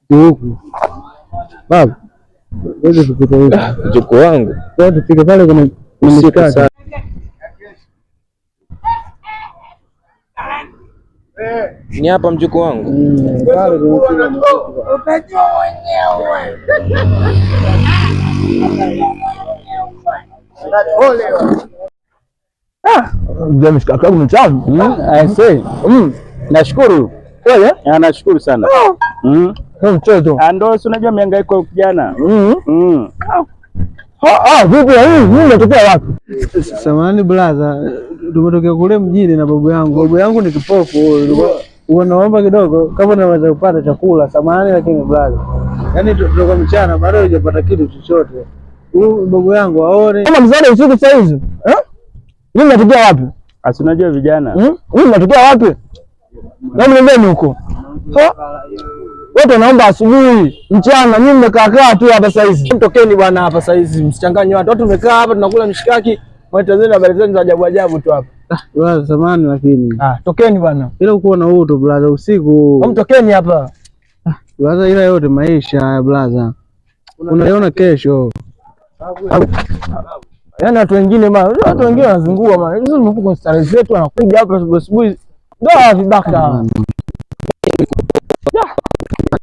Huku. Baba. Wewe tupite huku. Mjukuu wangu. Wewe tupite pale kuna mishikaki. Ni hapa mjukuu wangu. Pale kuna Utajua mwenyewe. Mshikaki wangu mtamu. I say. Nashukuru. Kweli? Ah, nashukuru sana. Mm. Mchezo. Ah, ndo si unajua mihangaiko ya kijana. Mm. Ah, vipi hii? Mimi natokea wapi? Samahani brother, tumetokea kule mjini na babu yangu. Babu yangu ni kipofu huyu. Naomba kidogo kama naweza kupata chakula. Samahani lakini brother, yaani tutoka mchana bado hujapata kitu chochote. Huyu babu yangu aone. Kama mzee usiku saa hizi. Eh? Mimi natokea wapi? Asi unajua vijana. Mimi natokea wapi? Na mimi huko. Wote wanaomba asubuhi, mchana, nyinyi mmekaa kaa tu hapa saa hizi. Mtokeni bwana hapa saa hizi, msichanganye watu. Watu tumekaa hapa tunakula mishikaki, mwetezeni habari zenu za ajabu ajabu tu hapa. Brother, samahani lakini. Ah, tokeni bwana. Ila ukuwa na utu brother usiku. Mtokeni hapa. Brother, ila yote maisha haya brother. Unaiona kesho. Yaani watu wengine bana, watu wengine wanazingua bana. Hizo mfuko starehe zetu wanakuja hapa asubuhi asubuhi. Ndio vibaka.